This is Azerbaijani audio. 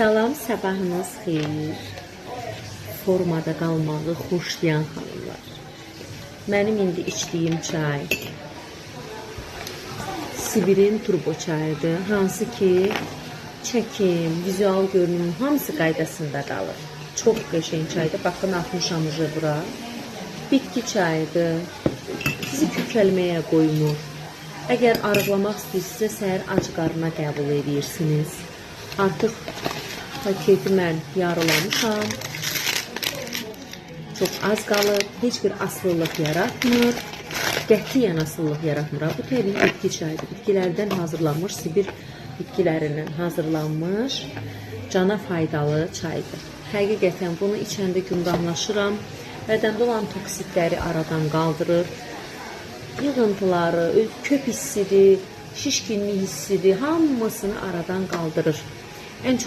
Salam, sabahınız xeyir. Formada qalmağı xoşlayan xanımlar. Mənim indi içdiyim çay Sibirin turbo çayıdır. Hansı ki çəkim, vizual görünüm hamısı qaydasında qalır. Çox qəşəng çaydır. Baxın, atmışam uje bura. Bitki çayıdır. Sizi kökəlməyə qoymur. Əgər arıqlamaq istəyirsinizsə, səhər ac qarına qəbul edirsiniz. Artıq paketi mən yarılamışam. Çox az qalıb, heç bir asılılıq yaratmır. Qətiyyən asılılıq yaratmır. Bu təbii bitki çayıdır. Bitkilərdən hazırlanmış, Sibir bitkilərindən hazırlanmış cana faydalı çaydır. Həqiqətən bunu içəndə gümrahlaşıram. Bədəndə olan toksitləri aradan qaldırır. Yığıntıları, köp hissidir, şişkinlik hissidir, hamısını aradan qaldırır.